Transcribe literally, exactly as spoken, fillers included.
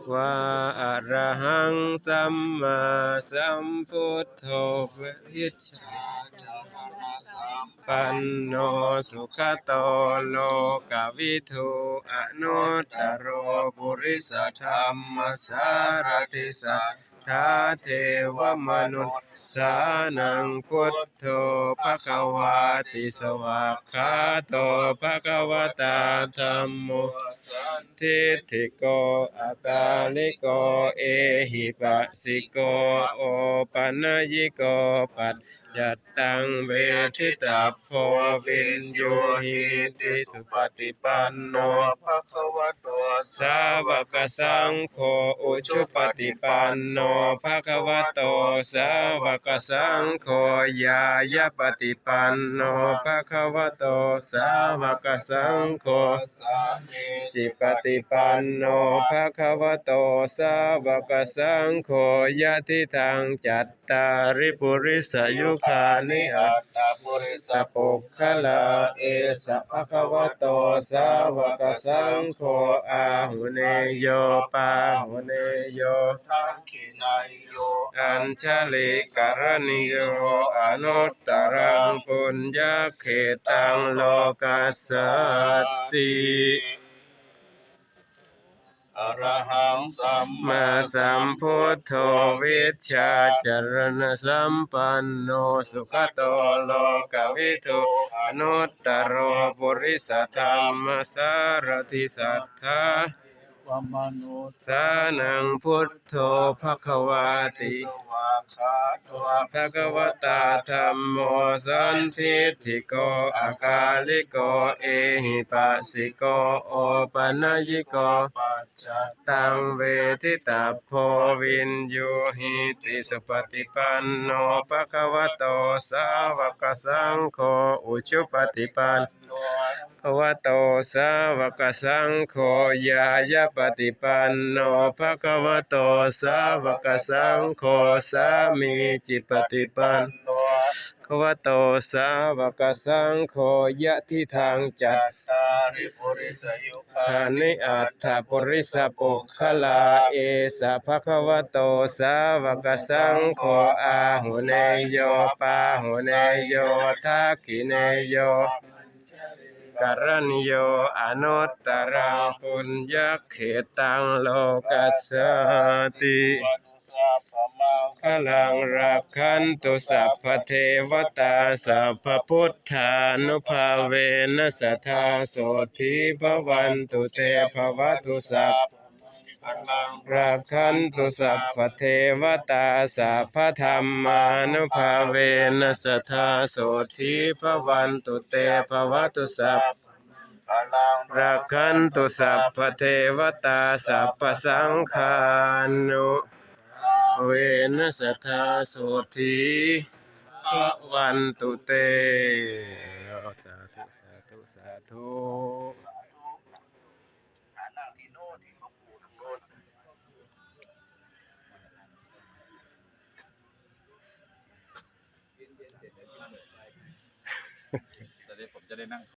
vā arahaṃ sammāsambuddho vijjācaraṇasampanno sugato lokavidū anuttaro purisadammasārathi satthā devamanu ssānaṃ buddho bhagavāti. Svākkhāto bhagavatā dhammo sandiṭṭhiko akāliko ehipassiko opanayiko paccattaṃ veditabbo viññūhīti. Supaṭipanno bhagavato sāvakasaṅgho, ujupaṭipanno bhagavato sāvakasaṅgho, ñāyapaṭipanno bhagavato sāvakasaṅgho, sāmīcipaṭipanno bhagavato sāvakasaṅgho, yadidaṃ cattāri purisayugāni aṭṭha purisapuggalā, esa bhagavato sāvakasaṅgho āhuneyyo pāhuneyyo dakkhiṇeyyo añjalikaraṇīyo anuttaraṃ puññakkhettaṃ lokassāti. Arahaṃ sammāsambuddho vijjācaraṇasampanno sugato lokavidū anuttaro purisadammasārathi satthā devamanussānaṃ buddho bhagavāti. Svākkhāto bhagavatā dhammo sandiṭṭhiko akāliko ehipassiko opanayiko paccattaṃ veditabbo viññūhīti. Supaṭipanno bhagavato sāvakasaṅgho, ujupaṭipanno bhagavato sāvakasaṅgho, ñāyapaṭipanno bhagavato sāvakasaṅgho, sāmīcipaṭipanno bhagavato sāvakasaṅgho, yadidaṃ cattāri purisayugāni aṭṭha purisapuggalā, esa bhagavato sāvakasaṅgho āhuneyyo pāhuneyyo dakkhiṇeyyo añjalikaraṇīyo anuttaraṃ puññakkhettaṃ lokassāti. Bhavatu sabbamaṅgalaṃ, rakkhantu sabbadevatā, sabbabuddhānubhāvena sadā sotthī bhavantu te. Bhavatu sabba rakkhantu sabbadevatā, sabbadhammānubhāvena sadā sotthī bhavantu te. Bhavatu sabbamaṅgalaṃ, rakkhantu sabbadevatā, sabbasaṅghānubhāvena sadā sotthī bhavantu te. Sādhu, sādhu, sādhu. จะได้ ผมจะได้นั่ง